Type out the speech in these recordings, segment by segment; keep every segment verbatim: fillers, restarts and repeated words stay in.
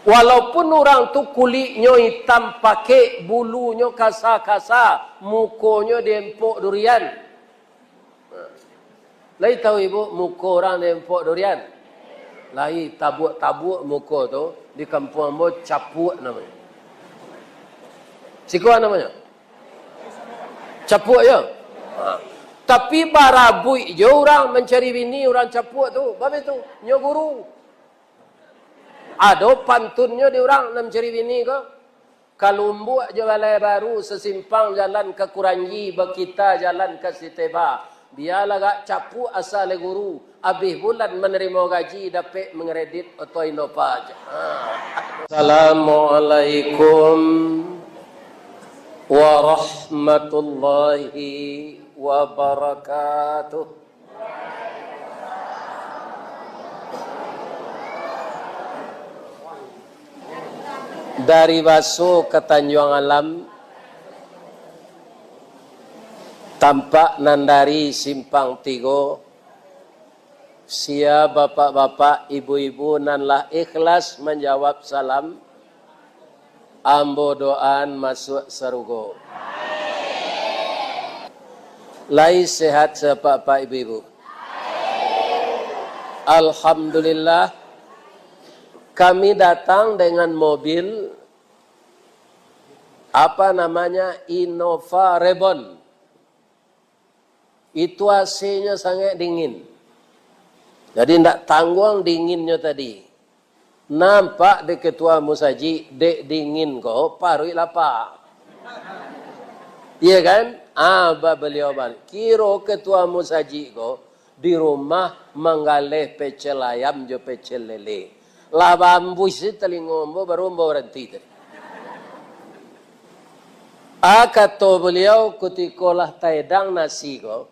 Walaupun urang tu kuliknyo itam pakek, bulunyo kasa-kasa, mukonyo dempok durian. Lai tahu ibu muko urang dempok durian? Lai, tabuak-tabuak muko tu, di kampuang ambo capuak namonyo. Siko namonyo? Capuak yo. Ha. Tapi barabuik jo urang mancari bini urang capuak tu. Babe tu, nyo guru. Ado pantunnyo di urang nan mancari bini ko. Kalumbuak jo Balai Baru, sasimpang jalan ka Kuranji, bakita jalan ka Siteba. Bialah agak capuak asa lai guru, abih bulan manarimo gaji, dapek mangredit oto Innova. Ha. Assalamualaikum warahmatullahi wabarakatuh. Dari Baso ka Tanjuang Alam, tampak nan dari Simpang Tigo, sia bapak-bapak, ibu-ibu nan lah ikhlas manjawab salam, ambo doaan masuak sarugo. Lai sehat sapak-apak ibu-ibu? Alhamdulillah, kami datang dengan mobil, apa namanya, Innova Reborn. Itu A C-nyo sangaik dingin. Jadi, ndak tangguang dinginnyo tadi. Nampak dek ketua musajik, dek dingin ko, paruik lapa. Iya kan? Ah, ba-, baliau balik. Kiro ketua musajik ko di rumah manggaleh pecel ayam jo pecel lele. Lah baambuih se talingo ambo, baru ambo baranti tadi. Ah, kato baliau, kutiko lah taedang nasi ko,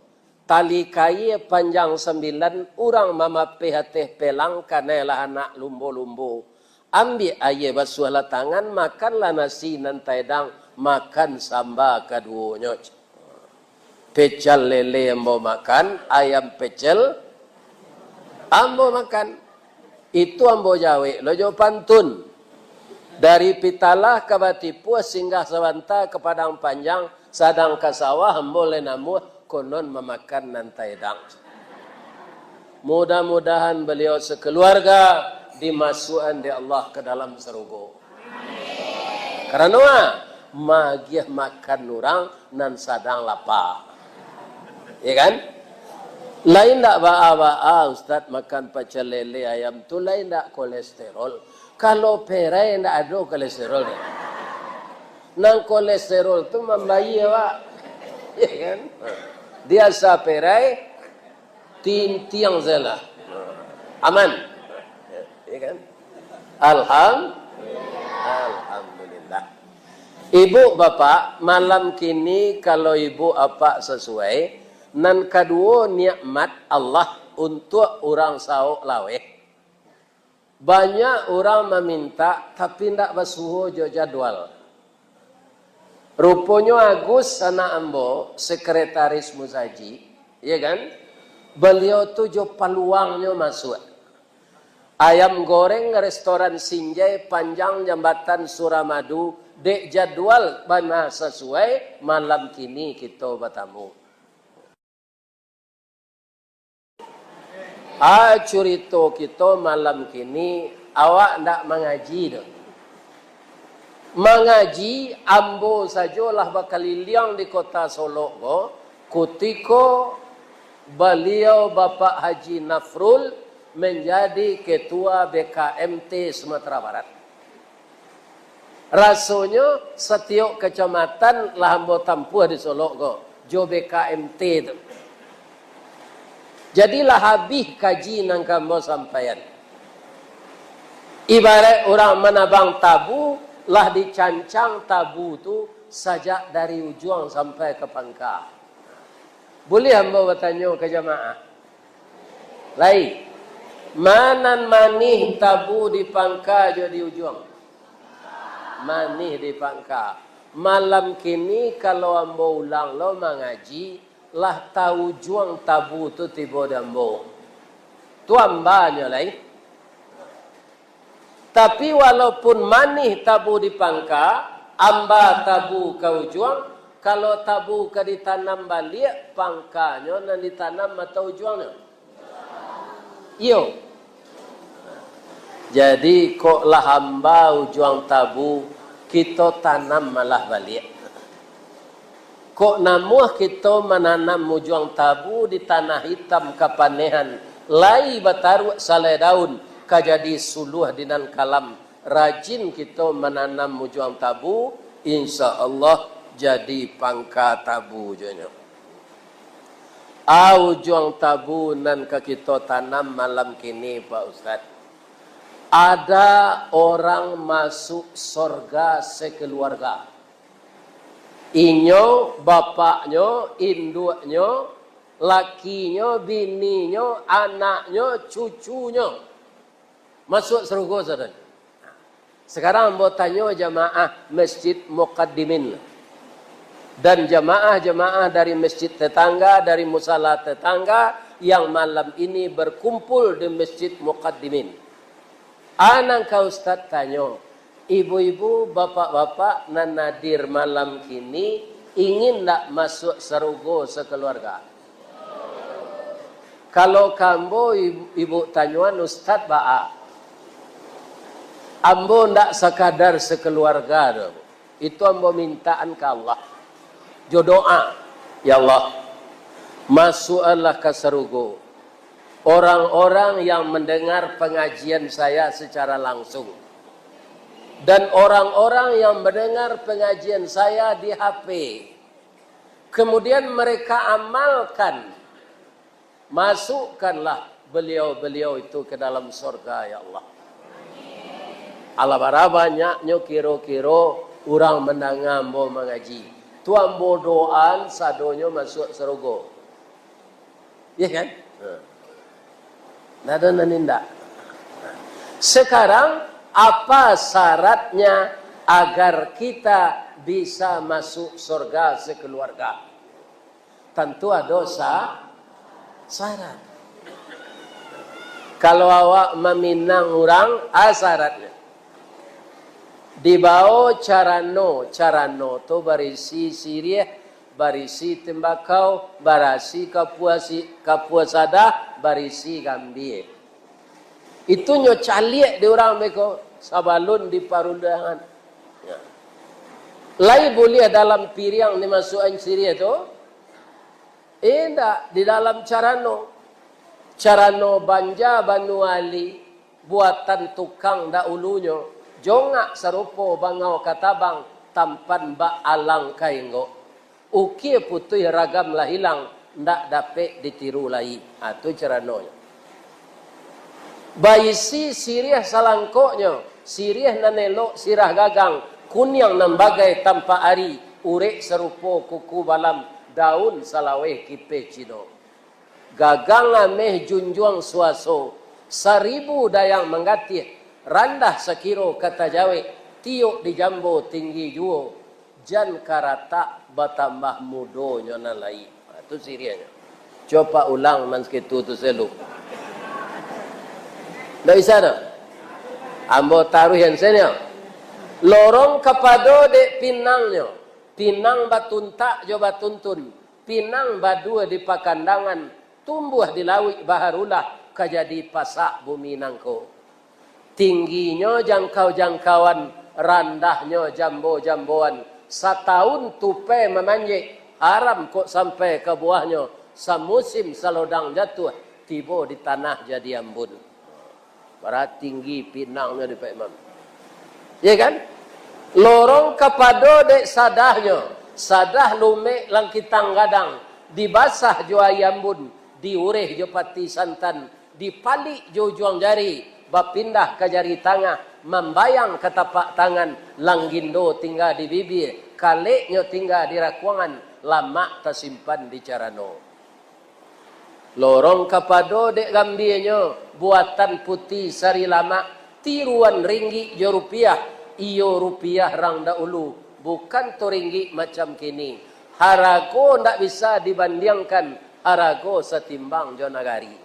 tali kaia panjang sambilan, urang mamapeh ateh pelang, kanai lah anak lumbo-lumbo. Ambiak aia basuahlah tangan, makanlah nasi nan taedang, makan samba kaduonyo. Pecel lele ambo makan, ayam pecel ambo makan. Itu ambo jawek lo jo pantun. Dari Pitalah ka Batipuah, singgah sabanta ka Padang Panjang, sadang ka sawah ambo lai namuah, konon mamakan nan taedang. Mudah-mudahan baliau sakaluarga dimasuakan dek Allah ka dalam sarugo. Karano, ah, magiah makan urang nan sadang lapa. Ya kan? Lai ndak baa-baa, Ustaz, makan pacel lele ayam tu lai ndak kolesterol. Kalau perai ndak ado kolesterol. Nan kolesterol tu mambayia, Pak. Ya kan? Diasa perai, tintiang sajolah. Aman. Ya kan? Alham-, Alhamdulillah. Ibu bapak, malam kini kalau ibu apak sasuai, nan kaduo nikmat Allah untuak urang saok laweh. Banyak urang mamintak, tapi ndak basuo jo jadwal. Ruponyo Agus, anak ambo, sekretaris musajik, ya kan? Baliau tu jo paluangnyo masuak. Ayam goreng restoran Sinjai, panjang jambatan Suramadu, dek jadwal bana sasuai, malam kini kito batamu. Ah, curito kito malam kini, awak ndak mangaji doh. Mangaji, ambo sajo lah bakaliliang di kota Solok ko, kutiko baliau Bapak Haji Nafrul manjadi ketua B K M T Sumatera Barat. Rasonyo, satiok kacamatan lah ambo tampuah di Solok ko, jo B K M T tu. Jadi, lah abih kaji nan ka ambo sampaian. Ibarat urang manabang tabu, lah dicancang tabu tu sajak dari ujuang sampai ka pangka. Buliah ambo batanyo ka jamaah? Lai. Ma nan manih tabu di pangka jo di ujuang? Manih di pangka. Malam kini, kalau ambo ulang lo mangaji, lah taujuang tabu tu tibo di ambo. Tu ambanyo lai. Tapi walaupun manih tabu di pangka, amba tabu ka ujuang, kalau tabu ka ditanam baliak, pangkanyo nan ditanam atau ujuangnyo? Iyo. Jadi, kok lah amba ujuang tabu, kito tanam malah baliak. Kok namuah kito mananam ujuang tabu di tanah itam kapanehan, lai bataruak salai daun, ka jadi suluah di nan kalam. Rajin kito mananam ujuang tabu, insya Allah jadi pangka tabu jo nyo. A ujuang tabu nan ka kito tanam malam kini, Pak Ustaz. Ada orang masuk sorga sekeluarga. Inyo, bapaknyo, induaknyo, lakinyo, bininyo, anaknyo, cucunyo. Masuak sarugo, saudara. Sekarang ambo tanyo jamaah Masjid Muqaddimin. Dan jamaah-jamaah dari masjid tetangga, dari musala tetangga yang malam ini berkumpul di Masjid Muqaddimin. A nan ka Ustaz tanyo, ibu-ibu, bapak-bapak nan hadir malam kini, ingin ndak masuak sarugo sakeluarga? Kalau ka ambo, ibu, ibu tanyoan, Ustaz, baa? Ambo ndak sakadar sakeluarga doh. Itu ambo mintaan ka Allah. Jo doa, "Ya Allah, masuakkanlah ka sarugo orang-orang yang mendengar pengajian saya secara langsung, dan orang-orang yang mendengar pengajian saya di H P, kemudian mereka amalkan, masukkanlah beliau-beliau itu ke dalam sorga, ya Allah." Alah, bara banyaknyo kiro-kiro urang mandanga ambo mangaji. Tu ambo doaan sadonyo masuak sarugo. Iya kan? Nah. Ndak ado nan indak. Sekarang, apa syaratnya agar kita bisa masuk sorga sekeluarga? Tantu ado sa-, syarat. Kalau awak maminang urang, a syaratnyo. Dibao carano, carano tu barisi siriah, barisi tembakau, barisi kapua si-, kapua sadah, barisi gambia. Itu nyo caliak di urang beko sabalun di parundangan. Ya. Lai buliah dalam piriang dimasuakan siriah tu? Indak, di dalam carano. Carano banja banua ali, buatan tukang dahulunyo, jongak sarupo bangau katabang, tampan bak alang kainggok. Ukia putuih ragam lah ilang, ndak dapek ditiru lai. Ha, tu caranonyo. Baisi siriah salangkoknyo, siriah nan elok sirah gagang, kuniang nan bagai tampak ari, urek sarupo kuku balam, daun salaweh kipeh Cino. Gagang ameh junjuang suaso, saribu dayang manggatih, randah sakiro ka tajawek, tiok di jambo tinggi juo, jan karatak batambah mudonyo nan lai. Ha, tu siriahnyo. Cubo Pak ulang nan sakitu tu selu. Ndak bisa doh. Ambo taruih yang senyo. Lorong kapado dek pinangnyo, pinang batuntak jo batuntun, pinang badua di pakandangan, tumbuah di lauik baharulah, ka jadi pasak bumi nangko. Tingginyo jangkau-jangkauan, randahnyo jambo-jamboan, satahun tupai mamanjek, haram kok sampai ka buahnyo, samusim salodang jatuah, tibo di tanah jadi ambun. Bara tinggi pinangnyo di Pak Imam. Ya kan? Lorong kapado dek sadahnyo, sadah lumek langkitang gadang, dibasah jo aia ambun, diureh jo pati santan, dipalik jo ujuang jari, bapindah ka jari tangah, mambayang ka tapak tangan, langgindo tingga di bibia, kaleknyo tingga di rakuangan, lamak tasimpan di carano. Lorong kapado dek gambianyo, buatan puti sari lamak, tiruan ringgik jo rupiah, iyo rupiah rang dahulu, bukan to ringgik macam kini. Harago ndak bisa dibandiangkan, harago satimbang jo nagari.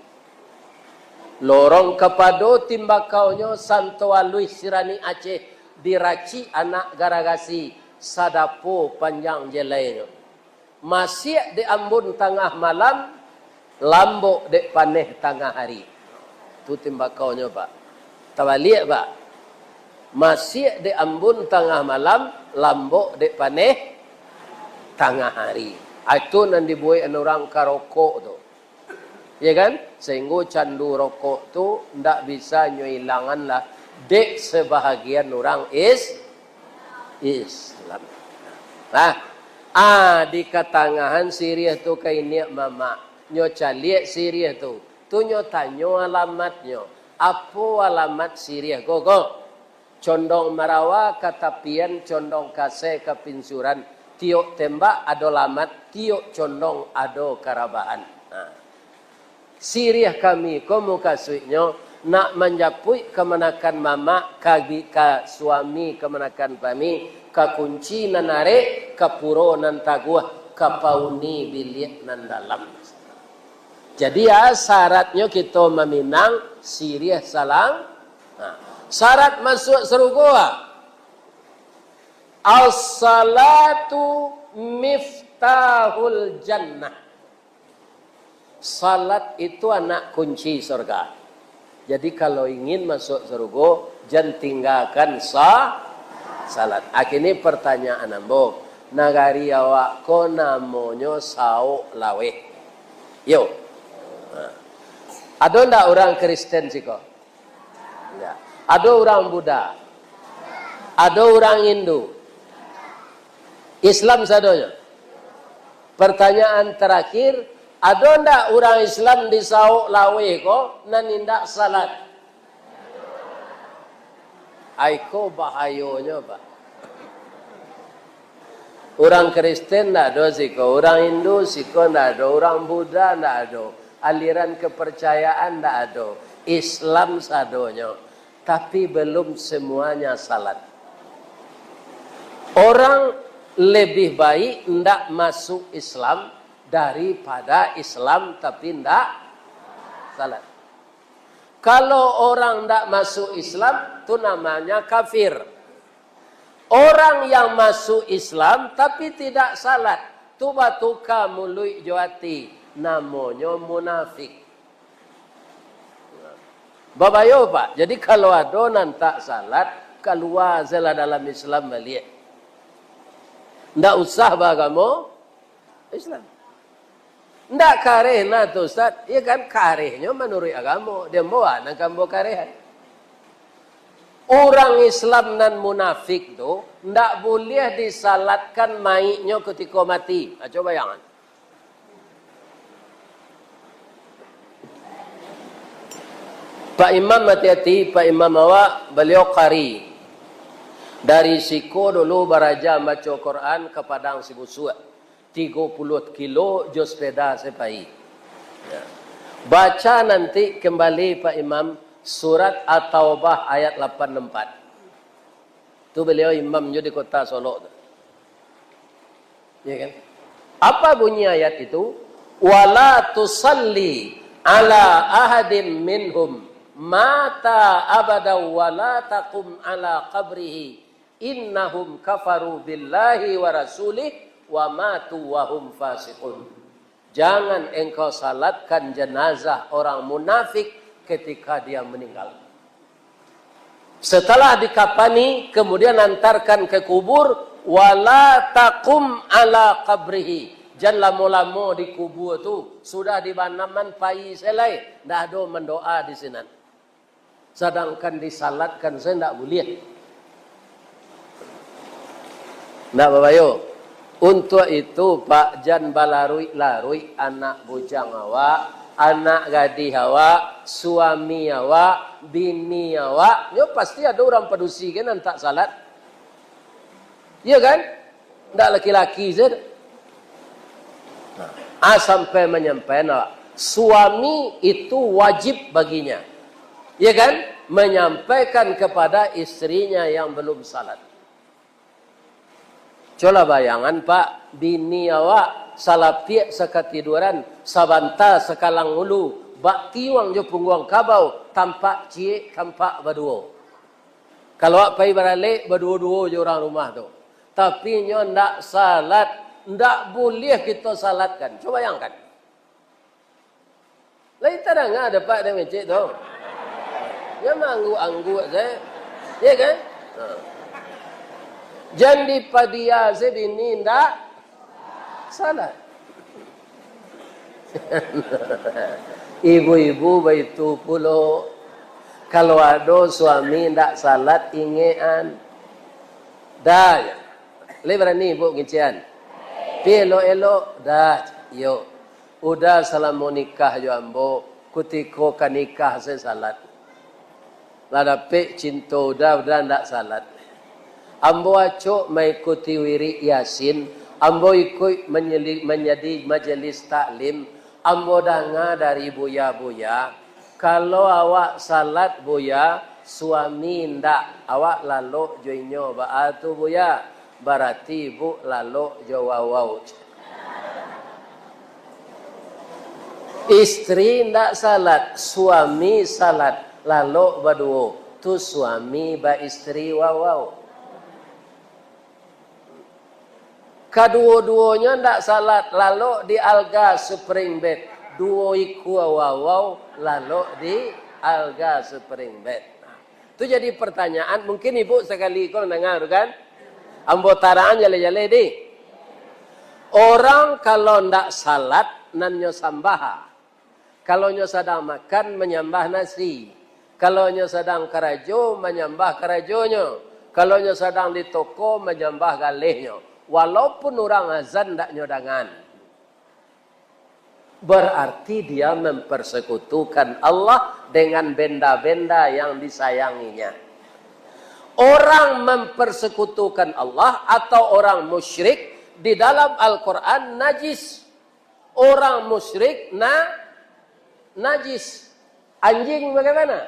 Lorong kapado timbakaunyo, santo aluih siranik Aceh, diracik anak garagasi, sadapo panjang jelainyo. Masiak dek ambun tangah malam, lambok dek paneh tangah ari. Tu timbakaunyo, Pak. Tabaliak, Pak. Masiak dek ambun tangah malam, lambok dek paneh tangah ari. Ah, itu nan dibuek urang karokok tu. Ya kan? Sehingga candu rokok tu ndak bisa nyo ilangan lah dek sebahagian urang is-, Islam. Nah, ah, di katangahan siriah tu ka iniak mamak. Nyo caliak siriah tu. Tu nyo tanyo alamatnyo. Apo alamat siriah ko, ko? Condong marawa ka tapian, condong kasai ka pinsuran. Tiok tembak ado lamat, tiok condong ado karabahan. Nah. Siriah kami ko mukasuiknyo, nak manjapuik kamanakan mamak, ka bi-, ka suami kamanakan kami, ka kunci nan arek, ka puro nan taguah, ka pauni biliak nan dalam. Jadi, ya, syaratnyo kito maminang siriah salang. Nah, syarat masuak sarugo, ah. As-salatu miftahul jannah. Salat itu anak kunci surga. Jadi, kalau ingin masuk sarugo, jan tinggakan sa-, salat. Akhirnya pertanyaan ambo, nagari awak ko namonyo Saok Laweh. Yo. Nah. Ado ndak urang Kristen siko? Ndak. Ado urang Buddha? Ado urang Hindu? Islam sadonyo? Pertanyaan terakhir, ado ndak urang Islam di Saok Laweh ko nan indak salat? Ai ko bahayonyo, Pak. Urang Kristen ndak ado siko, urang Hindu siko ndak ado, urang Buddha ndak ado, aliran kepercayaan ndak ado, Islam sadonyo, tapi belum semuanya salat. Orang lebih baik ndak masuk Islam daripada Islam tapi ndak salat. Kalau orang ndak masuk Islam, tu namanya kafir. Orang yang masuk Islam tapi tidak salat, tu batuka muluik jo ati, namonyo munafik. Babayo, Pak. Jadi, kalau ado nan tak salat, kalua sajolah dalam Islam baliak. Ndak usah baagamo Islam. Ndak kareh nah tu, Ustaz. Iya kan, karehnyo manuruik agamo. Dia ambo, ah, nan ka ambo karehan. Urang Islam nan munafik tu, ndak buliah disalatkan maiknyo kutiko mati. Ah, cubo bayangkan. Pak Imam hati-hati, Pak Imam awak, baliau qari. Dari siko dulu baraja mambaco Quran ka Padang Sibusuak. Tigo puluah kilo jo sepeda se pai. Ya. Baca nanti kembali, Pak Imam, surat At-Taubah ayat lapan empat. Tu beliau imam jo di kota Solok tu. Ya kan? Apa bunyi ayat itu? "Wala tusalli ala ahadim minhum mata abada wala taqum ala qabrihi, innahum kafaru billahi wa rasulih wa matu wa hum fasiqun." Jangan engkau salatkan jenazah orang munafik ketika dia meninggal. Setelah dikapani, kemudian antarkan ke kubur, wala taqum ala qabrihi. Jan lamo-lamo di kubur tu, sudah dibanaman pai selai, ndak ado mandoa di sinan. Sadangkan disalatkan sajo ndak buliah. Ndak babayo. Untuak itu, Pak, jan balaruik-laruik anak bujang awak, anak gadih awak, suami awak, bini awak. Nyo pasti ado urang padusi kan nan tak salat. Iya kan? Ndak laki-laki sajo. Nah, ah, sampai manyampaikan awak, suami itu wajib baginya, ya kan, menyampaikan kepada istrinya yang belum salat. Cubolah bayangan, Pak, bini awak salapiak sakatiduran, sabanta sakalang ulu, Bak tiuang jo pungguang kabau, tampak ciek, tampak baduo. Kalau awak pai baralek, baduo-duo jo urang rumah tu. Tapi nyo ndak salat, ndak buliah kito salatkan. Cubo bayangkan. Lai tadanga dapek dek mecek tu. Nyo maangguak-angguak sajo. Ya kan? Ha. Jan dipadia se bini ndak salat. Ibu-ibu baitu pulo. Kalau ado suami ndak salat, ingekan. Dah, lai barani ibu ngincian? Pi elok-elok, dah, iyo. Uda salamo nikah jo ambo, kutiko ka nikah se salat. Lah dapek cinto Uda, Uda ndak salat. Ambo acok maikuti wirik Yasin, ambo ikuik manyeli-, manjadi majelis taklim, ambo danga dari buya-buya, kalau awak salat, Buya, suami ndak, awak lalok jo inyo, baa tu, Buya? Barati ibu lalok jo wawau. Istri ndak salat, suami salat, lalok baduo, tu suami baistri wawau. Kaduo-duonyo ndak salat, lalok di alga spring bed, duo ikua wawau lalok di alga spring bed. Tu jadi pertanyaan, mungkin ibu sakali ko mandanga tu kan? Ambo tarang jaleh-jaleh di. Orang kalau ndak salat, nan nyo sambah. Kalau nyo sadang makan, manyambah nasi. Kalau nyo sadang karajo, manyambah karajonyo. Kalau nyo sadang di toko, manyambah galehnyo. Walaupun urang azan ndak nyo dangan. Berarti dia mempersekutukan Allah dengan benda-benda yang disayanginya. Orang mempersekutukan Allah atau orang musyrik di dalam Al-Quran najis. Orang musyrik na-, najis. Anjing bagaimana?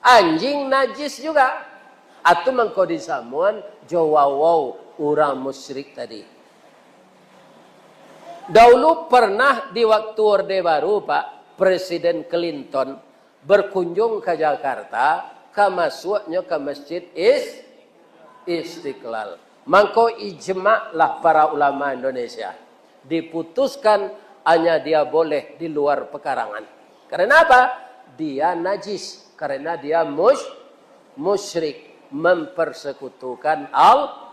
Anjing najis juga. Atu mangko disamuan jo wawau urang musyrik tadi. Daulu pernah di waktu Orde Baru, Pak, Presiden Clinton berkunjung ka Jakarta, ka masuaknyo ka Masjid Is-, Istiqlal. Mangko ijma lah para ulama Indonesia. Diputuskan hanya dia boleh di luar pekarangan. Karena apa? Dia najis. Karena dia mus-, musyrik, mempersekutukan Al-, Allah.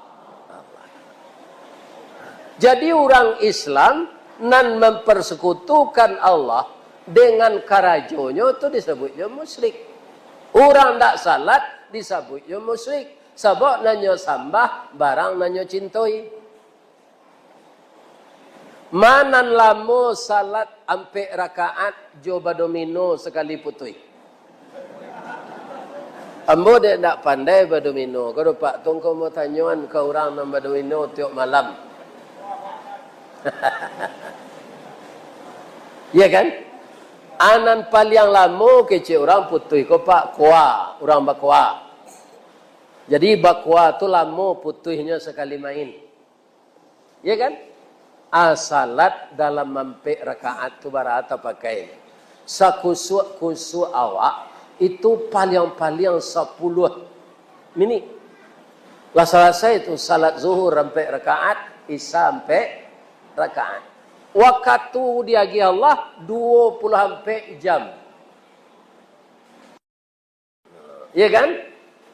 Jadi urang Islam nan mempersekutukan Allah dengan karajonyo tu disabuiknyo musyrik. Urang ndak salat disabuiknyo musyrik. Sabab nan nyo sambah, barang nan nyo cintoi. Ma nan lamo salat ampek rakaat jo badomino sakali putuih? Ambo dek ndak pandai badomino, ko do Pak Tong ko mo tanyoan ka urang nan badomino tiok malam. Iya kan? A nan paliang lamo kecek urang putuih ko Pak, koa, urang bakoa. Jadi bakoa tu lamo putuihnyo sakali main. Ya kan? A, salat dalam ampek rakaat tu bara tapakai. Sakusuak-kusuak awak, itu paliang-paliang sapuluah minik. Lah salasai tu salat zuhur ampek rakaat, isya ampek rakaat. Wakatu diagiah Allah, duo puluah ampek jam. Iya kan?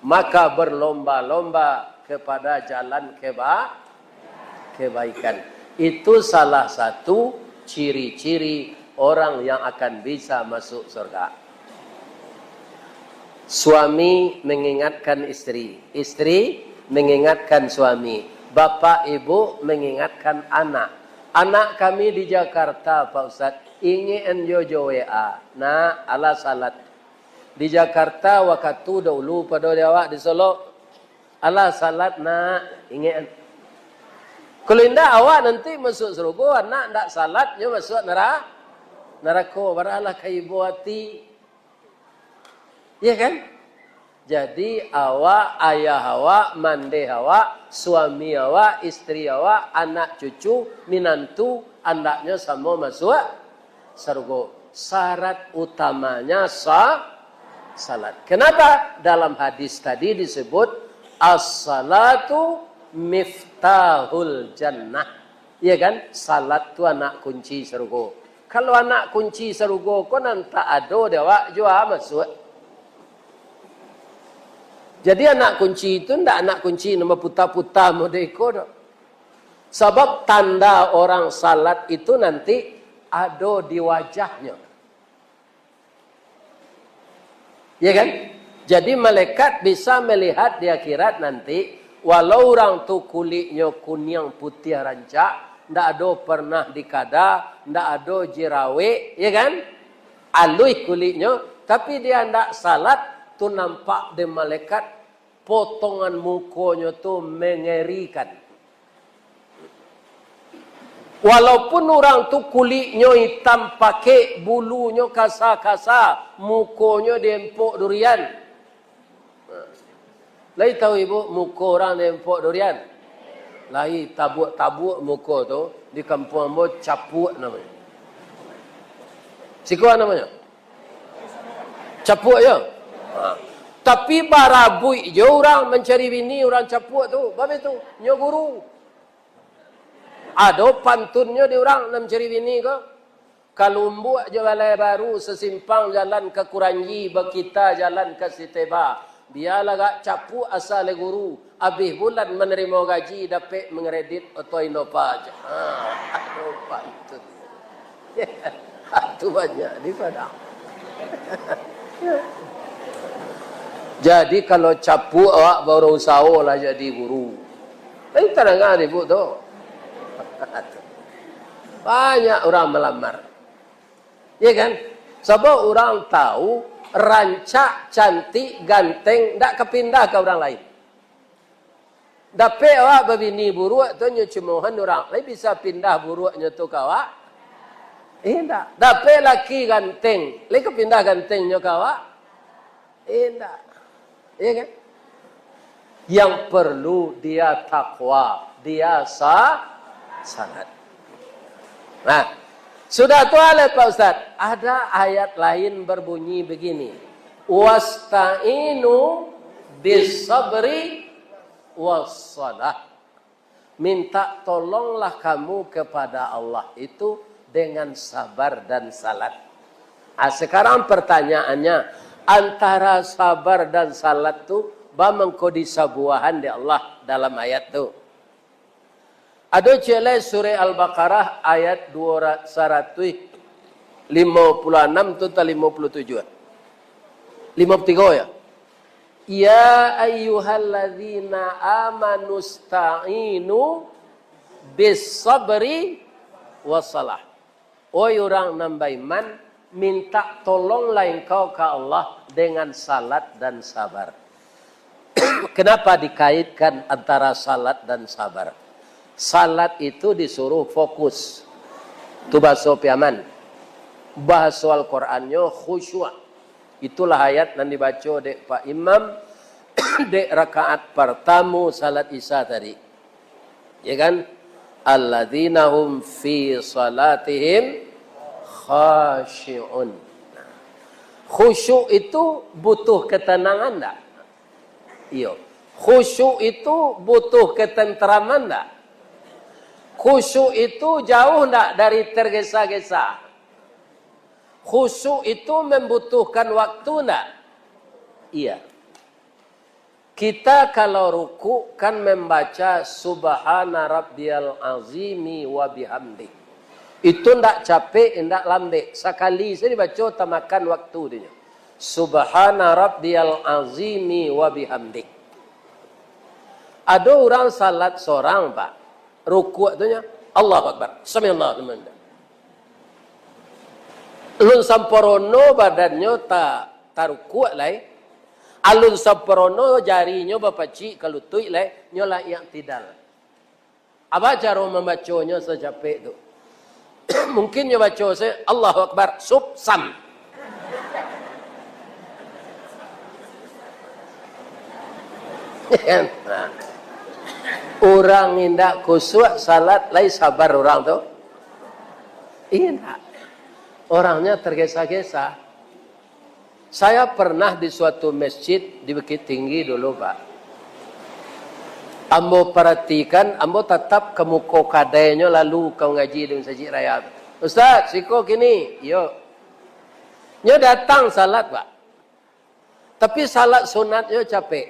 Maka berlomba-lomba kepada jalan keba-, kebaikan. Itu salah satu ciri-ciri orang yang akan bisa masuk surga. Suami mengingatkan istri, istri mengingatkan suami, bapak ibu mengingatkan anak. Anak kami di Jakarta, Pak Ustaz, ingek an jo W A. Nak, alah salat. Di Jakarta wakatu daulu pado di awak di Solok. Alah salat nak, ingek. Kalau indak awak nanti masuk sarugo, anak ndak salat, nyo masuk nera-, narako. Baralah ka ibo ati. Ya kan? Jadi awak, ayah awak, mandeh awak, suami awak, istri awak, anak cucu, minantu, andaknyo samo masuk sarugo. Syarat utamanya sa-, salat. Kenapa? Dalam hadis tadi disebut, "As-salatu miftahul jannah." Iya kan? Salat tu anak kunci sarugo. Kalau anak kunci sarugo ko nan tak ado di awak, jua masuak. Jadi anak kunci itu ndak anak kunci nan baputa-puta model iko doh. Sabab tanda orang salat itu nanti ado di wajahnyo. Ya kan? Jadi malaikat bisa melihat di akhirat nanti, walau urang tu kuliknyo kuniang putiah rancak, ndak ado pernah dikada, ndak ado jerawek, ya kan? Aluih kuliknyo, tapi dia ndak salat, tu nampak dek malaikat, potongan mukonyo tu mengerikan. Walaupun urang tu kuliknyo itam pakek, bulunyo kasa-kasa, mukonyo diempok durian. Lai tahu ibu muko urang diempok durian? Lai tabuak-tabuak muko tu, di kampuang ambo capuak namonyo. Siko namonyo? Capuak yo. Ha. Tapi barabuik jo urang mancari bini urang capuak tu. Bab itu, nyo guru. Ado pantunnyo di urang nan mancari bini ko. Kalumbuak jo Balai Baru, sasimpang jalan ka Kuranji, bakita jalan ka Siteba. Bialah agak capuak asa lai guru, abih bulan manarimo gaji, dapek mangredit oto Innova. Ha, ado pantun. Tu banyak di Padang. Jadi, kalau capuak awak, baru usaho lah jadi guru. Tapi tadanga di ibu tu. Banyak urang malamar. Ya kan? Sabab urang tahu, rancak, cantik, ganteng, ndak ka pindah ka urang lain. Dapek awak babini buruak tu, nyo cimohan urang, lai bisa pindah buruaknyo tu ka awak? Indak. Dapek laki ganteng, lai ka pindah gantengnyo ka awak? Indak. Ya kan? Yang perlu dia takwa, dia sa-, salat. Nah, sudah tu alai, Pak Ustaz, ada ayat lain berbunyi begini, "Wasta'inu bis sabri was salah." Minta tolonglah kamu kepada Allah itu dengan sabar dan salat. Ah, sekarang pertanyaannya, antara sabar dan salat tu, ba mangko disabuahan dek Allah dalam ayat tu? Ado ciek lai Surah Al-Baqarah ayat dua ra-, saratuih limo puluah anam tu, atau limo puluah tujuah? Limo puluah tigo, ya? "Ya ayyuhalladzina amanu sta'inu bis sabri was salah." Oi urang nan baiman, mintak tolonglah engkau ka Allah dengan salat dan sabar. Kenapa dikaitkan antara salat dan sabar? Salat itu disuruh fokus. Tu bahaso Piaman. Bahaso Al-Qurannyo khusyuk. Itulah ayat nan dibaco dek Pak Imam dek rakaat partamo salat Isya tadi. Ya kan? "Alladzina hum fi salatihim khashi'un." Khusyuk itu butuh ketenangan ndak? Iyo. Khusyuk itu butuh ketenteraman ndak? Khusyuk itu jauh ndak dari tergesa-gesa? Khusyuk itu membutuhkan waktu ndak? Iya. Kita kalau rukuk kan membaca "Subhana rabbiyal azimi wa bihamdih." Itu ndak capek, ndak lambek. Sakali sajo dibaco tamakan waktu dinyo. "Subhana rabbiyal azimi wa bihamdih." Ado urang salat sorang, Pak. Rukuk tu nyo, "Allahu Akbar. Sami'allahu liman hamidah." Alun samparono badannyo ta-, tarukuk lai. Alun samparono jarinyo bapacik ka lutuik lai, nyo lah i'tidal. Apo caro mambaconyo sacapek tu? Mungkin nyo baco se, "Allahu Akbar, sub, sam." Nah. Urang indak khusyuk salat, lai sabar urang tu? Indak. Orangnya tergesa-gesa. Saya pernah di suatu masjid di Bukittinggi dulu, Pak. Ambo paratikan, ambo tatap ka muko kadainyo lalu ka mangaji di Masajik Raya tu. "Ustaz, siko kini." "Iyo." Nyo datang salat, Pak. Tapi salat sunatnyo capek.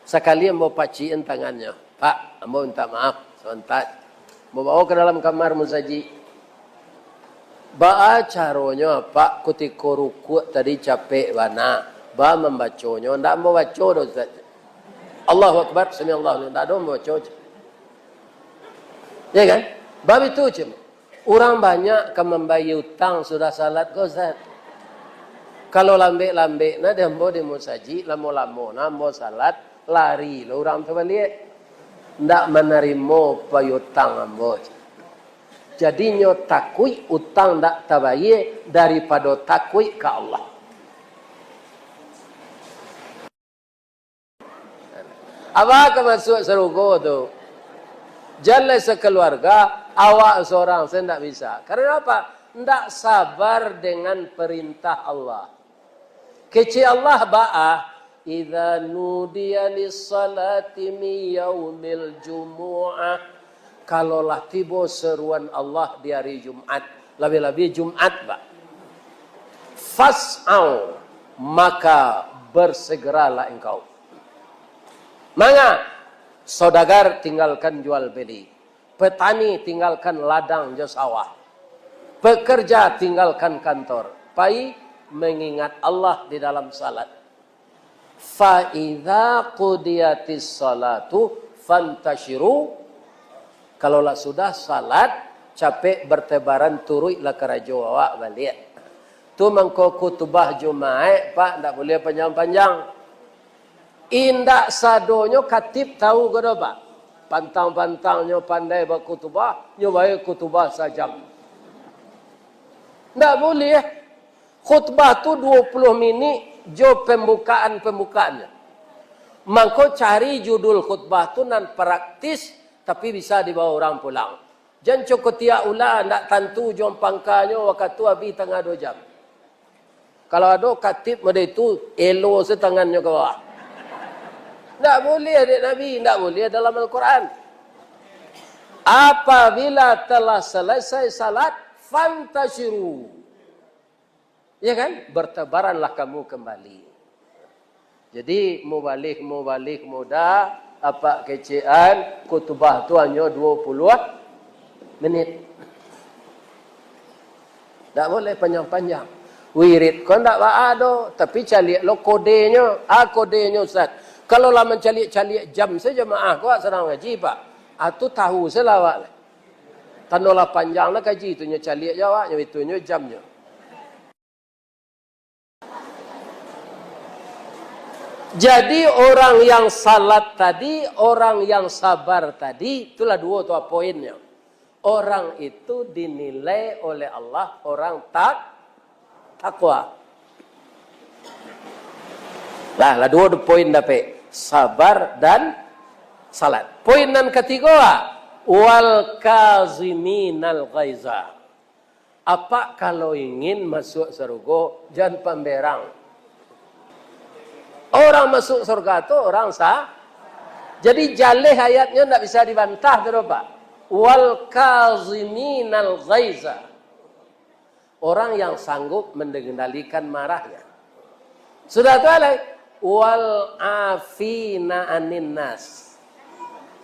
Sakali ambo pacikan tangannyo, "Pak, ambo minta maaf, sabanta." Ambo bawa ka dalam kamar musajik. "Baa caronyo, Pak, kutiko rukuak tadi capek bana? Baa mambaconyo?" "Ndak ambo baco doh, Ustaz." "Allahu Akbar, Samiallahu liman," ndak ado ambo baco. Ya kan? Bab itu cuma. Urang banyak ka mambayia utang sudah salat ko, Ustaz. Kalau lambek-lambek nah di ambo di musajik, lamo-lamo nah ambo salat, lari lo urang tu baliak. Ndak manarimo piutang ambo. Jadi nyo takuik utang ndak tabayia daripado takuik ka Allah. Abah ka masuak sarugo tu. Jan lai sakaluarga, awak sorang se ndak bisa. Karena apa? Ndak sabar dengan perintah Allah. Kecek Allah baa, "Idza nudiya lis-salati min yaumil jumu'ah." Kalau lah tibo seruan Allah di hari Jumat, labiah-labiah Jumat, Pak. "Fas'au," maka bersegeralah engkau. Manga, saudagar tinggalkan jual beli, petani tinggalkan ladang jo sawah, pekerja tinggalkan kantor, pai mengingat Allah di dalam salat. "Fa idza qudiyatis salatu fantasyiru." Kalau lah sudah salat, capek bertebaran, turuiklah karajo awak baliak. Tu mangko khutbah Jumaik, Pak, ndak buliah panjang-panjang. Indak sadonyo khatib tahu ko doh, Pak. Pantang-pantangnyo pandai bakhutbah, nyo bae khutbah sajam. Ndak buliah. Khutbah tu duo puluah minik jo pembukaan-pembukaannyo. Mangko cari judul khutbah tu nan praktis, tapi bisa dibawa urang pulang. Jan co kutiak ula, ndak tantu jo pangkanyo, wakatu abih tangah duo jam. Kalau ado khatib model itu, elo se tangannyo ka bawah. Ndak buliah dek Nabi, ndak buliah dalam Al-Quran. Apabila telah selesai salat, fantasyiru. Ya kan? Bertebaranlah kamu kembali. Jadi, mubalih-mubalih muda, apak kecekan, khutbah tu hanyo duo puluah minit. Ndak buliah panjang-panjang. Wirid ko ndak baa doh, tapi caliak lo kodenyo. Ah, kodenyo, Ustaz. Kalau lah mancaliak-caliak jam sajo jamaah ko, sadang ngaji, Pak. Ah, tu tahu se lah awak lah. Tando lah panjang lah kaji tu nyo caliak jo awaknyo, itu nyo jamnyo. Jadi, orang yang salat tadi, orang yang sabar tadi, itulah duo tu poinnyo. Orang itu dinilai oleh Allah orang tak-, takwa. Lah, lah duo tu poin dapek. Sabar dan salat. Poin nan katigo, ah, "Wal kaziminal ghaiza." Apak kalau ingin masuak sarugo, jan pamberang. Orang masuak surga tu orang sa-, jadi jaleh ayatnyo ndak bisa dibantah tu doh, Pak. "Wal kaziminal ghaiza." Orang yang sanggup mengendalikan marahnya. Sudah tu alai, "Wal afina anin nas."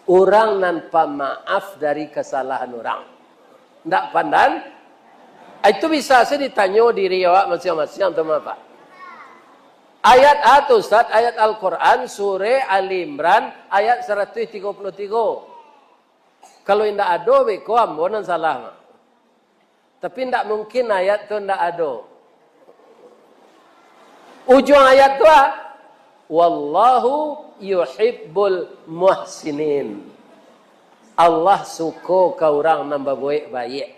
Urang nan pamaaf dari kasalahan urang. Ndak pandan? Itu bisa se ditanyo diri awak masiang-masiang tu, Pak. Ayat a tu, Ustaz, ayat Al-Quran, surah Ali Imran, ayat saratuih tigo puluah tigo. Kalau indak ado, beko ambo nan salah, Mak. Tapi ndak mungkin ayat tu ndak ado. Ujuang ayat tu, ah, "Wallahu yuhibbul muhsinin." Allah suko ka urang nan babuek baiak.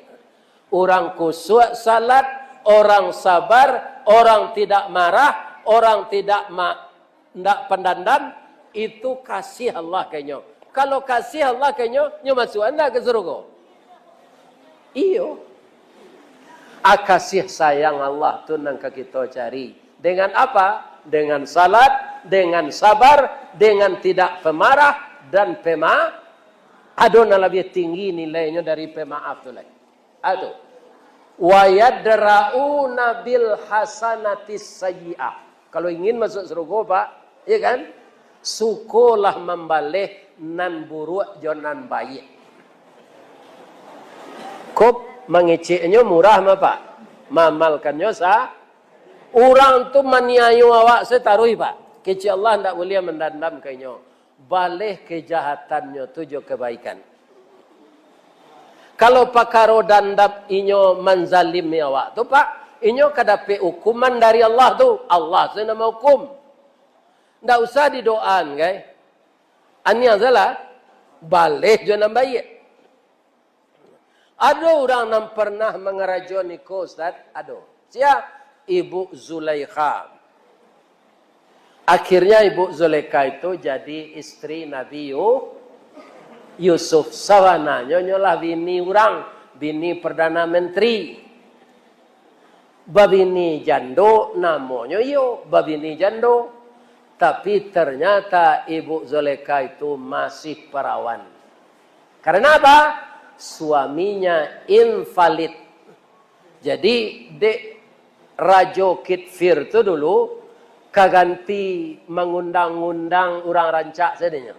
Urang kusuak salat, orang sabar, orang tidak marah, orang tidak ma-, ndak pandandam, itu kasih Allah ka inyo. Kalau kasih Allah ka inyo, nyo masuak ndak ka sarugo? Iyo. A, kasih sayang Allah tu nan ka kito cari. Dengan apa? Dengan salat, dengan sabar, dengan tidak pemarah dan pema-, ado nan labiah tinggi nilainyo dari pemaaf tu lai. Ado. "Wa yadra'una bil hasanatis sayyi'ah." Kalau ingin masuk surga, Pak, ya kan? Sukolah mambaleh nan buruak jo nan baiak. Kok mangeceknyo murah mah, Pak? Maamalkannyo sa-, urang tu maniayo awak se taruih, Pak. Kecek Allah ndak buliah mandandam ka inyo. Baleh kejahatannyo tu jo kebaikan. Kalau pakaro dandam inyo manzalimi awak tu, Pak, inyo ka dapek hukuman dari Allah tu. Allah se nan mahukum. Ndak usah didoaan, kai. Aniang salah, baleh jo nan baiak. Ado urang nan pernah mangarajo niko, Ustaz? Ado. Sia? Ibu Zulaikha. Akhirnya Ibu Zulaikha itu jadi istri Nabi Yu-, Yusuf. Sabananyo nyo lah bini urang, bini Perdana Menteri. Babini jando, namonyo iyo, babini jando. Tapi ternyata Ibu Zulaikha itu masih perawan. Karena apa? Suaminya invalid. Jadi, dek Rajo Kitfir tu dulu, ka ganti mangundang-undang urang rancak sadonyo.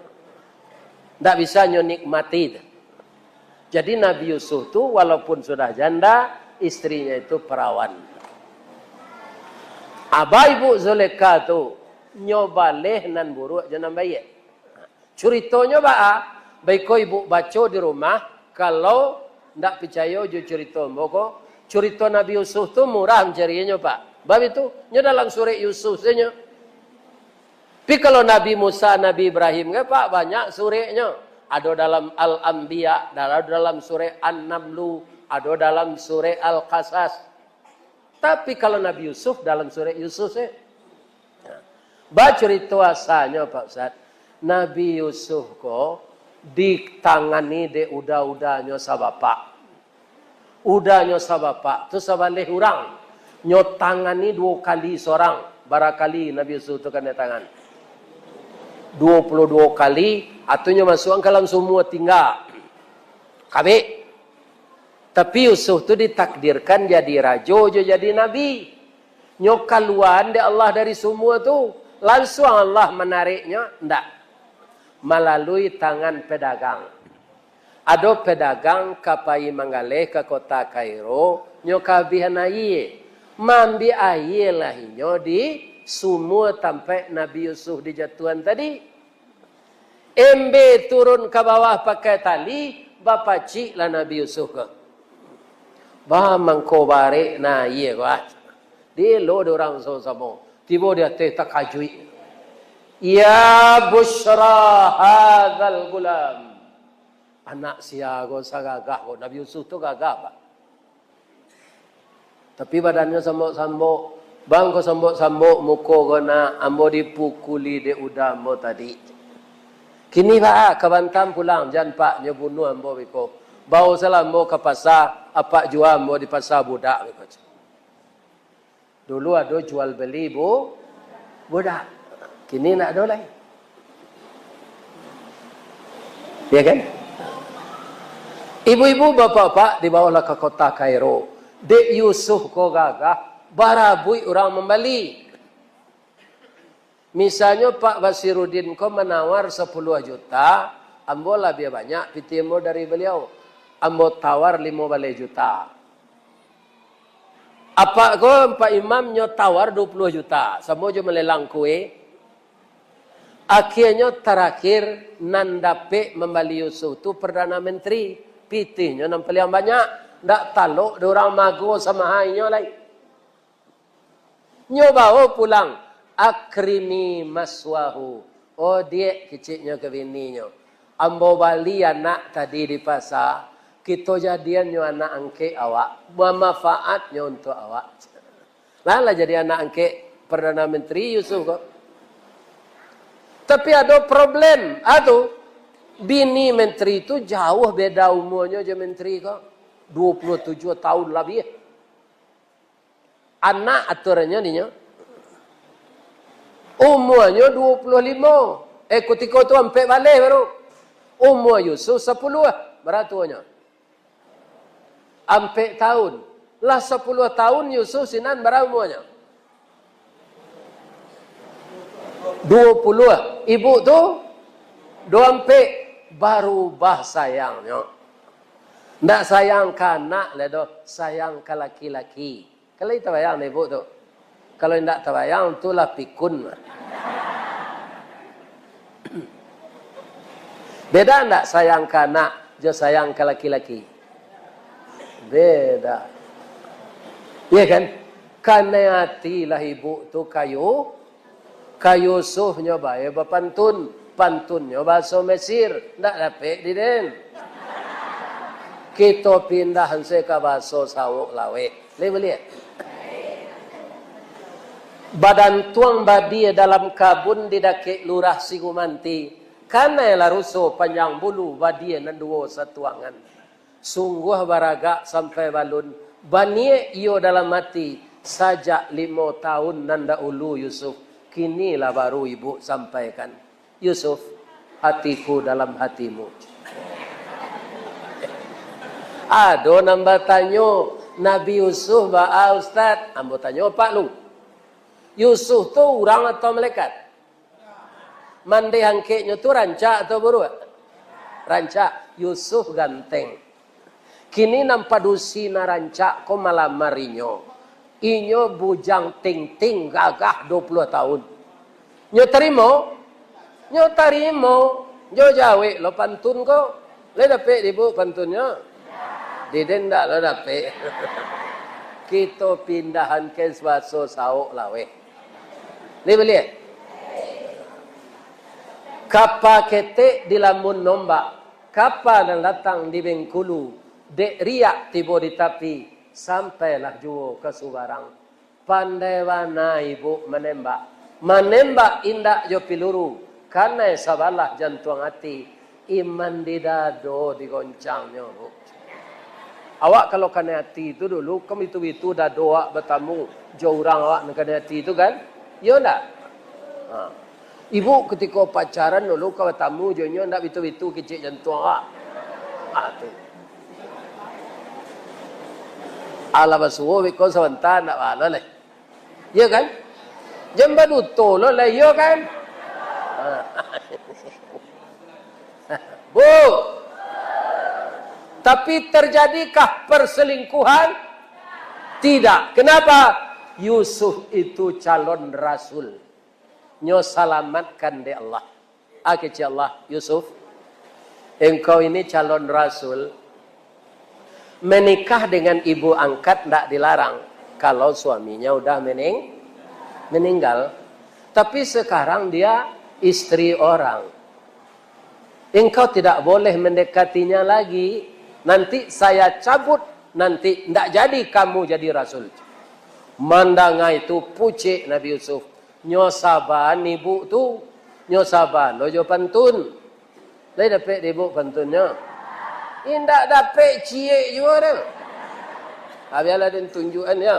Ndak bisa nyo nikmati tu. Jadi Nabi Yusuf tu walaupun sudah janda, istrinya itu perawan. Abah ibu Zulekha tu nyo baleh nan buruak jo nan baiak. Curitonyo baa? Baiko ibu baco di rumah, kalau ndak picayo jo curito ambo ko, curito Nabi Yusuf tu murah mancarianyo, Pak. Bab itu, nyo dalam surek Yusuf sajo. Tapi kalau Nabi Musa, Nabi Ibrahim kan, Pak, banyak sureknyo. Ado dalam Al-Anbiya, ado dalam surek An-Namlu, ado dalam surek Al-Qasas. Tapi kalau Nabi Yusuf, dalam surek Yusuf sajo. Bacurito asalnyo, Pak Ustaz, Nabi Yusuf ko ditangani dek uda-udanyo sabapak. Udanyo sabapak tu sabaleh urang. Nyo tangani duo kali sorang. Bara kali Nabi Yusuf tu kanai tangan? Duo puluah duo kali, atau nyo masuakan ka dalam sumua tingga. Kabek. Tapi Yusuf tu ditakdirkan jadi rajo jo jadi nabi. Nyo kaluaan dek Allah dari sumua tu. Lansuang Allah manariknyo? Ndak. Malalui tangan pedagang. Ado pedagang ka pai manggaleh ka kota Kairo, nyo kaabihan ayie. Maambiak ayie lah inyo di sumua tampaik Nabi Yusuf dijatuahan tadi. Embe turun ka bawah pakai tali, bapacik lah Nabi Yusuf ko. Ba mangko barek na ayie ko, ah. Dielo dek urang samo-samo. Tibo di ateh takajuik. "Ya busyra hadzal gulam." Anak sia ko sagagah ko, Nabi Yusuf tu gagah, Pak. Tapi badannyo sambok-sambok. "Bang ko sambok-sambok muko ko nak, ambo dipukuli dek uda ambo tadi. Kini baa, ka Batam pulang, jan Pak nyo bunuah ambo beko. Bao salah ambo ka pasa, apak jua ambo di pasa budak beko." Dulu ado jual beli bu-, budak. Kini ndak ado lai. Ya kan? Ibu-ibu, bapak-bapak, dibaolah ka kota Kairo. Dek Yusuf ko gagah, barabuik urang mambali. Misalnyo Pak Basiruddin ko manawar sapuluah juta, ambo labiah banyak pitih ambo dari baliau. Ambo tawar limo baleh juta. Apak ko, Pak Imam, nyo tawar duo puluah juta, samo jo malelang kue. Akhianyo tarakhir nan dapek mambali Yusuf tu Perdana Menteri, pitihnyo nan paliang banyak, ndak talok dek urang mago samaha inyo lai. Nyo bao pulang, akrimi maswahu. Oh, Diak, keceknyo ka bininyo, ambo bali anak tadi di pasa, kito jadiannyo anak angkek awak, bamafaatnyo untuak awak. Lah, lah jadi anak angkek Perdana Menteri Yusuf ko. Tapi ado problem, atu. Bini menteri tu jauah beda umuanyo jo menteri ko. Duo puluah tujuah tahun labiah. Anak aturannyo dinyo. Umuanyo duo puluah limo. Eh, kutiko tu ampek baleh baru. Umua Yusuf sapuluah. Bara tuonyo? Ampek taun. Lah sapuluah taun Yusuf sinan bara umuanyo? Duo puluah. Ibu tu duo ampek. Barubah sayangnyo. Ndak sayang ka anak lai doh, sayang ka laki-laki. Kalau tabayang dek ibu tu. Kalau indak tabayang, tu lah pikun. Beda ndak sayang ka anak jo sayang ka laki-laki? Beda. Iya kan? Kanai ati lah ibu tu ka Yu-, ka Yusuf nyo bae bapantun. Pantunnyo bahaso Mesir, ndak dapek di den. Kito pindah se ka bahaso Sawahlaweh. Lai buliah? Badantuang badia dalam kabun di dakek Lurah Sigumanti, kanai lah ruso panjang bulu badia nan duo satuangan. Sungguah baragak sampai balun, baniek iyo dalam ati, sajak limo taun nan dahulu Yusuf, kini lah baru ibu sampaikan. Yusuf, hatiku dalam hatimu. Ado nan batanyo, Nabi Yusuf baa, Ustaz? Ambo tanyo, Pak Lu. Yusuf tu urang atau malaikat? Mandeh angkeknyo tu rancak atau buruak? Rancak. Yusuf ganteng. Kini nan padusi nan rancak ko malamar inyo. Inyo bujang tingting gagah duo puluah taun. Nyo tarimo? Nyo tarimo. Nyo jawek lo pantun ko. Lai dapek di ibu pantunnyo? Di den ndak lo dapek. Kito pindahan ka bahaso Sawahlaweh. Lai buliah? Kapa ketek dilamun ombak, kapa nan datang di Bengkulu, dek riak tibo di tapi, sampailah juo ka subarang. Pandai bana ibu manembak. Manembak indak jo piluru, kanai sabalah jantuang ati, iman di dado digoncangnyo, Bu. Awak kalau kanai ati tu dulu, kan bitu-bitu dado awak batamu jo urang awak nan kanai ati tu kan? Iyo ndak? Ha. Ibu kutiko pacaran dulu ka batamu jo inyo, ndak bitu-bitu kecek jantuang awak? Ha, tu. Alah basuo beko sabanta, ndak baa lai. Iyo kan? Jan baduto lo lah, iyo kan? Ha. Bu, tapi terjadikah perselingkuhan? Tidak. Kenapa? Yusuf itu calon rasul. Nyo salamatkan dek Allah. Ah, kecek Allah, Yusuf, engkau ini calon rasul. Menikah dengan ibu angkat ndak dilarang, kalau suaminya udah mening-, meninggal. Tapi sekarang dia istri orang. Engkau tidak boleh mendekatinya lagi. Nanti saya cabut, nanti ndak jadi kamu jadi rasul. Mandanga itu pucek Nabi Yusuf. Nyo saba ibu tu, nyo saba lo jo pantun. Lai dapek di ibu pantunnyo? Indak dapek ciek juo tu. Ha, bialah den tunjuakan yo.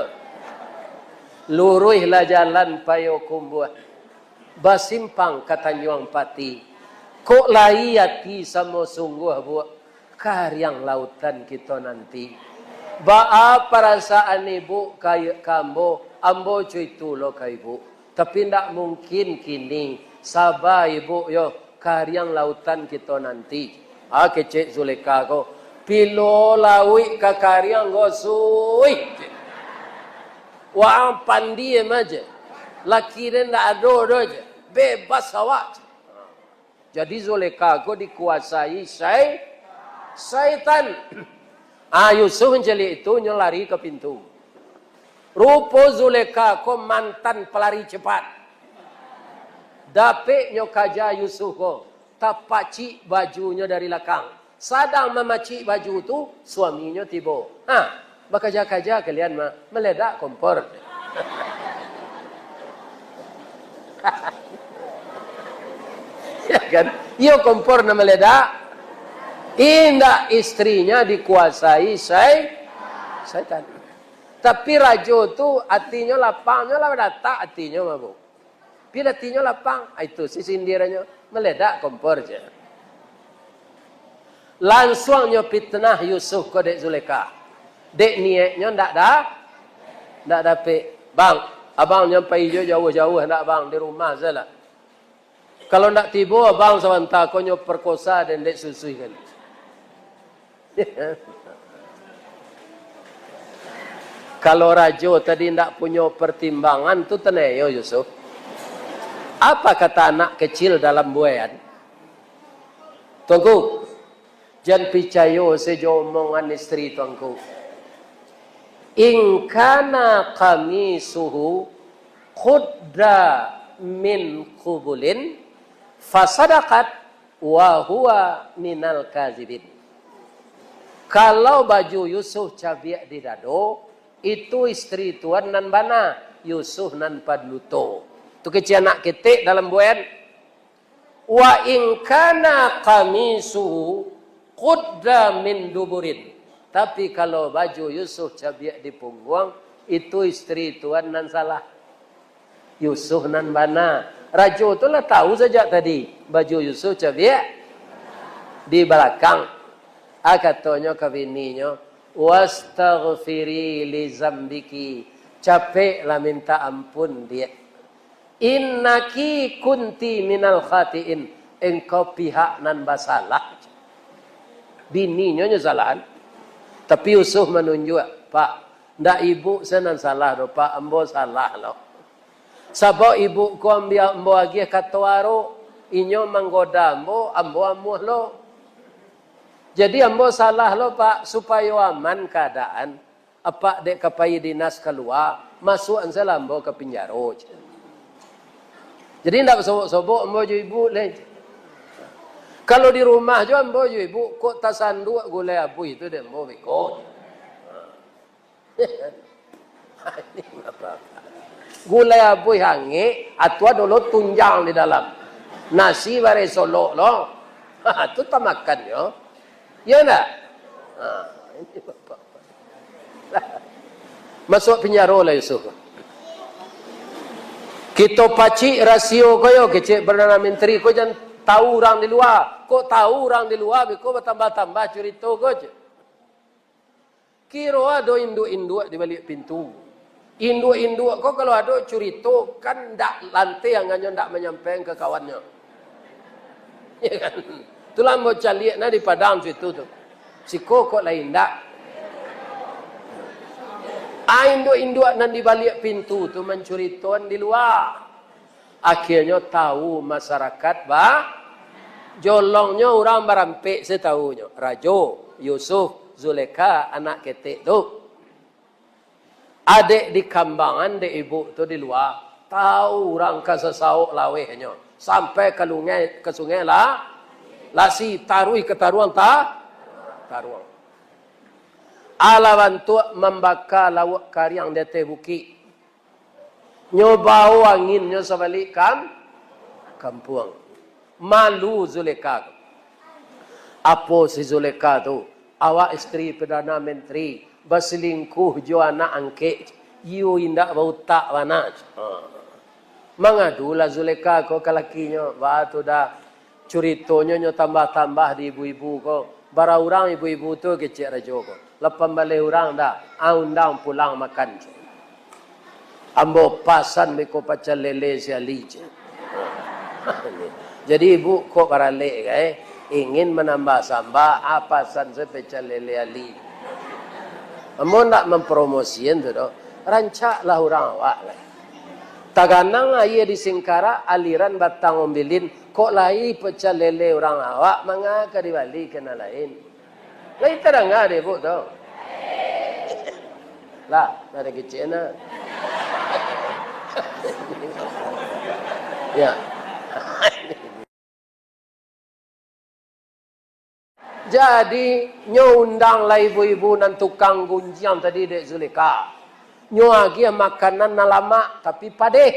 Luruihlah jalan Payokumbuah, basimpang ka Tanjuang Pati. Kok lai ati samo sungguah, Bu? Kariang lautan kito nanti. Baa parasaan ibu ka, ka ambo, ambo co itu lo ka ibu. Tapi ndak mungkin kini, saba ibu yo, kariang lautan kito nanti. Ah, kecek Zulekha ko, pilo lauik ka kariang ko, suih. Waang pandiem aja. Laki den ndak ado doh je. Bebas awak. Jadi Zulekha ko dikuasai sai-, saitan. Ah, Yusuf mancaliak itu, nyo lari ka pintu. Rupo Zulekha ko mantan palari cepat. Dapek nyo kaja Yusuf ko, tapacik bajunyo dari lakang. Sadang mamacik baju tu, suaminyo tibo. Ha, bakaja-kaja kalian mah, maledak kompor. Ya kan? Iyo kompor nan maledak. Indak, istrinya dikuasai sai-, saitan. Tapi rajo tu atinyo lapang, nyo lah datak atinyo mah, Bu. Pi atinyo lapang, ah, itu si sindiranyo, maledak kompor je. Lansuang nyo pitnah Yusuf ko dek Zulekha. Dek niaiknyo ndak da, ndak dapek. "Bang, abang nyo pai jo jauah-jauah ndak, Bang, di rumah sajolah. Kalau ndak tibo abang sabanta ko nyo perkosa den dek susuih kan." Kalau rajo tadi ndak punyo pertimbangan tu, taniayo Yusuf. Apa kata anak kecil dalam buaian? Tuanku, jan picayo sajo omongan istri tuanku. "In kana qamisuhu qudda min qubulin, fasadaqat wa huwa minal kazibin." Kalau baju Yusuf cabiak di dado, itu istri tuan nan bana, Yusuf nan paduto. Tu kecek anak ketek dalam buaian. "Wa in kana qamisuhu qudda min duburin." Tapi kalau baju Yusuf cabiak di pungguang, itu istri tuan nan salah. Yusuf nan bana. Rajo tu lah tahu sajak tadi, baju Yusuf cabiak di balakang. Ah, katonyo ka bininyo, "Wastaghfiri li zambiki." Capeklah minta ampun, Diak. "Innaki kunti minal khatiin." Engkau pihak nan basalah. Bininyo nyo salahan. Tapi Yusuf manunjuak, "Pak, ndak ibuk se nan salah doh, Pak, ambo salah lo. Sabab ibuk ko ambiak ambo agiah kato arok, inyo manggoda ambo, ambo amuah lo. Jadi ambo salah lo, Pak, supayo aman kaadaan. Apak dek ka pai dinas kalua, masuakan sajo lah ambo ka pinjaro," cek. "Jadi ndak basobok-sobok ambo jo ibuk lai. Kalau di rumah jo ambo jo ibuk, kok tasanduak gulai abuih tu dek ambo beko." Gulai abuih angek, atau ado lo tunjang di dalam. Nasi baresolok lo. Ha, tu tamakannyo. Iyo ndak? Ha, ini bapak. Masuak pinjaro lah Yusuf. "Kito pacik rasio ko yo," kecek Perdana Menteri ko, "jan tahu urang di lua. Kok tahu urang di lua, beko batambah-tambah curito ko," cek. Kiro ado induak-induak di baliak pintu. Induak-induak ko kalau ado curito, kan ndak lanteh angannyo ndak manyampaikan ka kawannyo. Ya kan? Itulah ambo caliak nah di Padang situ tu. Siko kok lai ndak. Ah, induak-induak nan di baliak pintu tu mancuritoan di lua. Akhianyo tahu masarakat ba-, jolongnyo urang barampek se tahunyo. Rajo, Yusuf, Zulekha, anak ketek tu. Adek dikambangan dek ibuk tu di lua, tahu urang ka sasaok lawehnyo, sampai ka lungai, ka sungai la-, Lasi, taruih ka taruang ta-, taruang. Alah bantuak mambaka lauak kariang di ateh bukik. Nyo bao anginnyo sabalik kam-, kampuang. Malu Zulekha tu. Apo si Zulekha tu? Awak istri Perdana Menteri baselingkuh jo anak angkek. Iyo indak bautak bana. Ha. Mangadulah Zulekha ko ka lakinyo, "Baa tu dah, curitonyo nyo tambah-tambah di ibu-ibu ko. Bara urang ibu-ibu tu?" kecek rajo ko. "Lapan baleh urang dah, ah, undang pulang makan. Ambo pasan beko pacel lele si Ali," cek. Jadi ibu kok baralek ka, eh? Ingin manambah samba, ah, pasan se pecel lele Ali. Ambo ndak mampromosian tu doh. Rancaklah urang awak lah. Taganang aia di Singkarak, aliran Batang Ombilin, kok lai pecel lele urang awak manga ka dibali ka nan lain. Lai tadanga dek ibuk tu? Lah, ndak ado kecek nah. Ya. Jadi, nyo undang lah ibu-ibu nan tukang gunjiang tadi dek Zulekha. Nyo agiah makanan nan lamak, tapi padeh.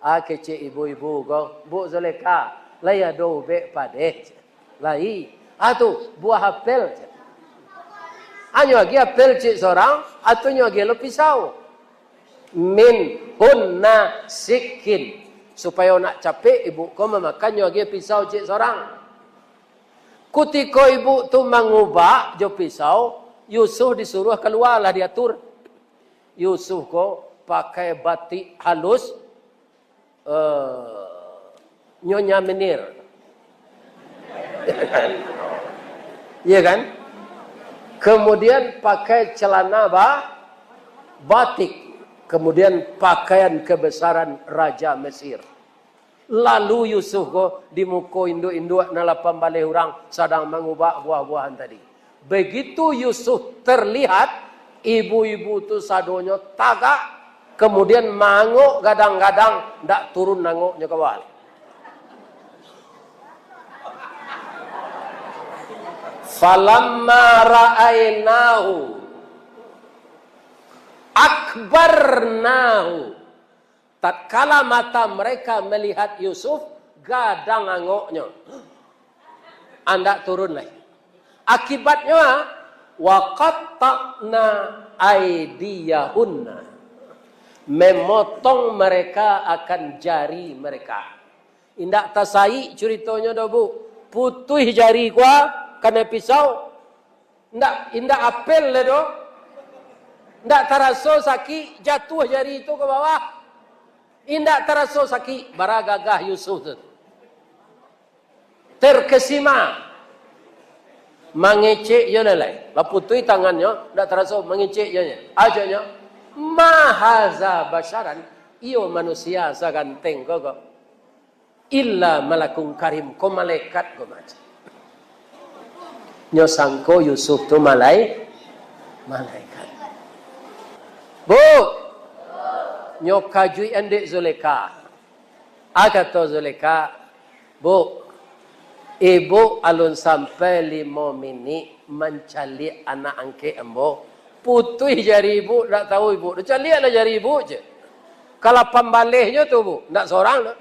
Ah, kecek ibu-ibu ko, "Buk Zulekha, lai ado ubek padeh?" Lai. "Ah, tu, buah apel," cek. Anyo agiah apel ciek sorang, atau nyo agiah lo pisau. Minhunna sikin. Supayo nak capek ibu ko mamakan, nyo agiah pisau ciek sorang. Kutiko ibu tu mangubak jo pisau, Yusuf disuruah kalua lah diatur. Yusuf ko pakai batik halus, eh, Nyonya Menir. Iya kan? Kemudian pakai celana ba-, batik. Kemudian pakaian kebesaran Raja Mesir. Lalu Yusuf ko di muko induak-induak nan lapan baleh urang sadang mangubak buah-buahan tadi. Begitu Yusuf terlihat, ibu-ibu tu sadonyo tagak, kemudian maangok gadang-gadang, ndak turun angoknyo ka bawah. Falamma ra'ainahu akbarnahu. Tatkala mata mereka melihat Yusuf, gadang angoknyo. Andak turun lai. Akibatnyo, wa qatta'na aidiyahunna. Memotong mereka akan jari mereka. Indak tasaik curitonyo doh, Bu. Putuih jari kua kanai pisau. Indak, indak apel lai doh. Indak taraso sakik, jatuah jari tu ka bawah. Indak taraso sakik, bara gagah Yusuf tu. Terkesima. Mangecek jo lai. Lah putuih tangannyo, indak taraso, mangecek jo nyo. Ajaknyo, "Ma haza basyaran, iyo manusia saganteng ko, ko." Illa malakun karim, ko malaikat ko, Mak. Nyo sangko Yusuf tu malai-, malaikat. Bu, nyo kajuik andek Zulekha. A kato Zulekha, "Bu, ibu alun sampai limo minik mancaliak anak angkek ambo. Putuih jari ibu, ndak tahu ibu. Caliaklah jari ibu je. Ka lapan balehnyo tu, Bu, ndak sorang doh."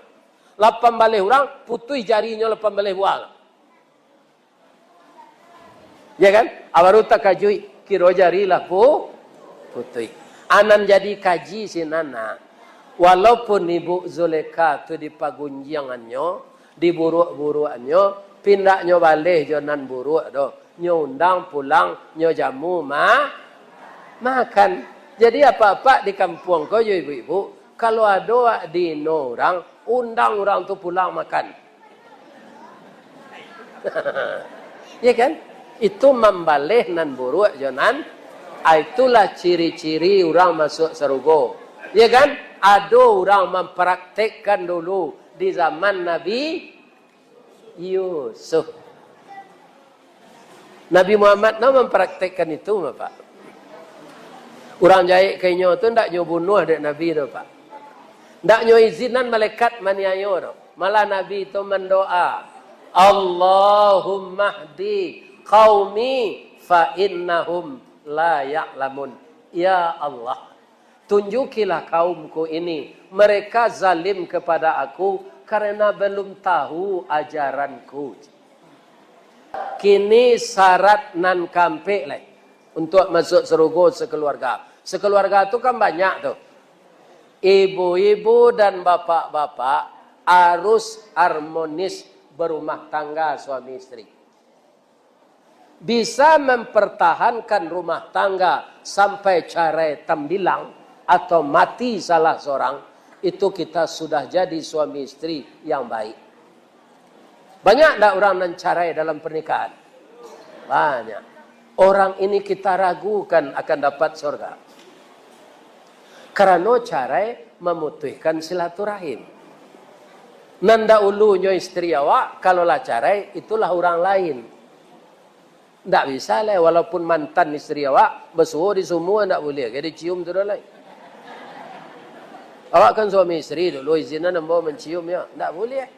Lapan baleh urang, putuih jarinyo lapan baleh buah. Ya kan? Ah, baru takajuik, kiro jari lah pu-, putuih. Anan jadi kaji sinan, nak. Walaupun Ibu Zulekha tu dipagunjiangannyo, diburuak-buruakannyo, pindaknyo baleh jo nan buruak doh. Nyo undang pulang, nyo jamu ma-, makan. Jadi, apak-apak di kampuang ko jo ibu-ibu, kalau ado awak diino urang, undang urang tu pulang makan. Ya kan? Itu mambaleh nan buruak jo nan, ah, itulah ciri-ciri urang masuak sarugo. Ya kan? Ado urang mampraktekkan dulu di zaman Nabi Yusuf. Nabi Muhammad no mampraktekkan itu, Bapak. Urang jahek ka inyo tu ndak nyo bunuah dek Nabi tu, Pak. Ndak nyo izinan malaikat maniayo tu. Malah Nabi tu mandoa, "Allahumma hdi qaumi fa innahum la ya'lamun." Ya Allah, tunjukilah kaumku ini, mereka zalim kepada aku karena belum tahu ajaranku. Kini syarat nan kaampek lai, untuak masuak sarugo sakeluarga. Sakeluarga tu kan banyak tu. Ibu-ibu dan bapak-bapak harus harmonis berumah tangga suami isteri. Bisa mempertahankan rumah tangga sampai carai tambilang atau mati salah seorang, itu kita sudah jadi suami isteri yang baik. Banyak ndak urang nan carai dalam pernikahan? Banyak. Orang ini kita ragukan akan dapat surga. Karano carai mamutuihkan silaturahim. Nan dahulunyo isteri awak, kalau lah carai, itulah urang lain. Ndak bisa lai, walaupun mantan isteri awak, basuo di sumua ndak buliah, ka dicium tu doh lai. Awak kan suami isteri dulu, izinan ambo mancium, yo. Ndak buliah.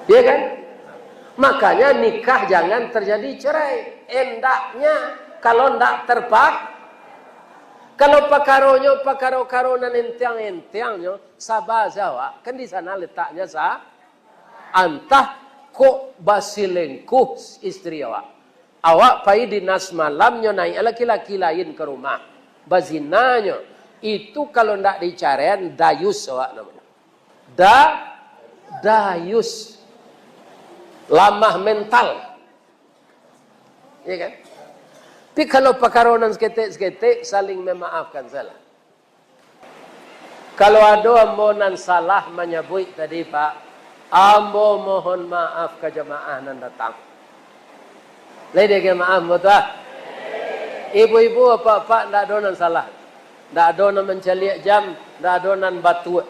Ya kan? Makanya nikah jangan terjadi cerai. Endaknya, kalau ndak terpak-, kalau pakaronyo, pakaro-karo nan entiang-entiangnyo, saba sajo awak. Kan di sana letaknya sa-, antah kok basilengkuh isteri awak. Awak pai dinas malam, nyo naik laki-laki lain ka rumah. Bazinanyo. Itu kalau ndak dicaraian, dayus awak namonyo. Da-, dayus. Lamah mental. Ya kan? Tapi kalau pakaro nan saketek-saketek, saling memaafkan salah. Kalau ado ambo nan salah manyabuik tadi, Pak, ambo mohon maaf ka jamaah nan datang. Lai dek maaf ambo tu, ah. Ibu-ibu, apak-apak, ndak ado nan salah. Ndak ado nan mancaliak jam, ndak ado nan batuak.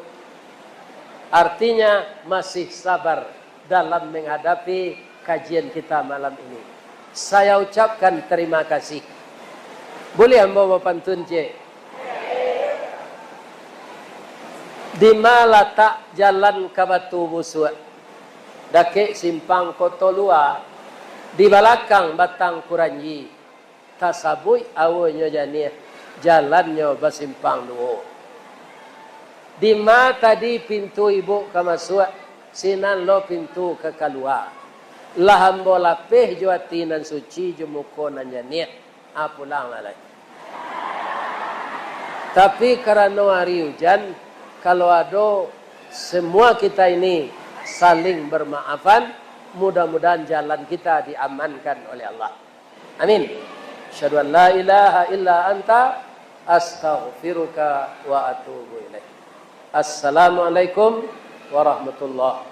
Artinya, masih sabar dalam menghadapi kajian kita malam ini. Saya ucapkan terima kasih. Buliah ambo bapantun ciek? Dima latak jalan ka Batu Busuak? Dakek simpang Koto Lua, di balakang Batang Kuranji. Tasabuik awonyo janiah, jalannyo basimpang duo. Dima tadi pintu ibuk ka masuak, sinan lo pintu ka kalua. Lah ambo lapeh jo ati nan suci, jo muko nan janiah, ah, pulanglah lai. Tapi karano ari ujan, kalau ado, semua kita ini saling bermaafan, mudah-mudahan jalan kita diamankan oleh Allah. Amin. Asyhadu an la ilaha illa anta, astaghfiruka wa atubu ilaik. Assalamualaikum warahmatullahi